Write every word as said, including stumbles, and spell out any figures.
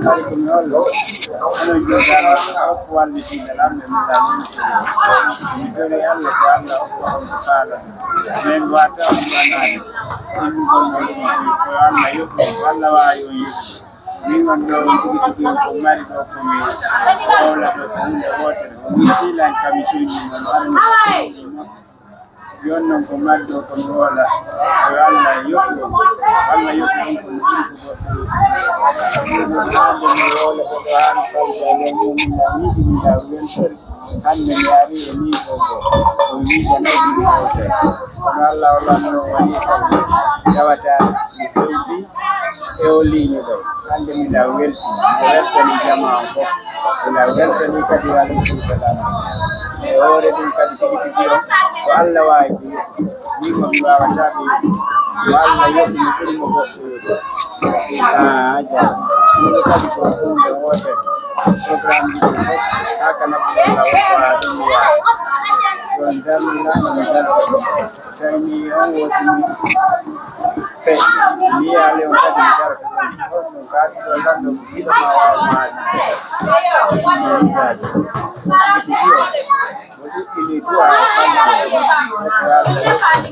Kadi ko mi hollo, onon jooɗaama, hokku wallitiiɓe lamɓe mi lamini. Mi tori Allah ko Allah hokku on ko kaalon. Men wata on wanaade. Innugol mon ɗum ko yo Allah yoɓu, ko Allah waawi on yoɓu. Min on ɗo on tigi tigi on ko mari ɗo ko mi howla ɗo ko huunde wootere. Ko mi fiilan kam mi suyni mon, wara mi suyni mon. Yon non ko maddo ko mi woola. Yo Allah yoɓu on. Allah yoɓu on ko mi suyni ko goɗɗo. Min on hande mi woola ko ɗo an fawta e nder mum min na yiɗi mi na weltori. Hande mi ari e ni ko ko. Ko mi yiɗa nayi mi fawta. Kono Allah o lanno woni kam. Tawata mi fewti e o liiñuɗo. Hannde mi na welti, mi weltani jamaa on fof. Mi na weltani kadi waaleykum salam. E hoore ɗum kadi tigi tigi on, ko Allah waawi ko yoɓi. Min ko mi waawataa ko yoɓi. Ko Allah yoɓi mi ɓuri mo goɗɗo yoɓi. Ah, jaa. Ɗum kadi ko huunde wootere. Programme ji ɗi fof, haa kana ko Allah o faa ɗum yaha. So on darni lan, on darni. Tawi mi on wosini fe mi yaali on kadi mi darata ɗon ɗum kaati ɗo lanɗo ko jiɗo ma waawa maali. Ɗum yiɗaade. Ɗum ko jiɗo. O ɗuɗɗini du'a e fanɗe.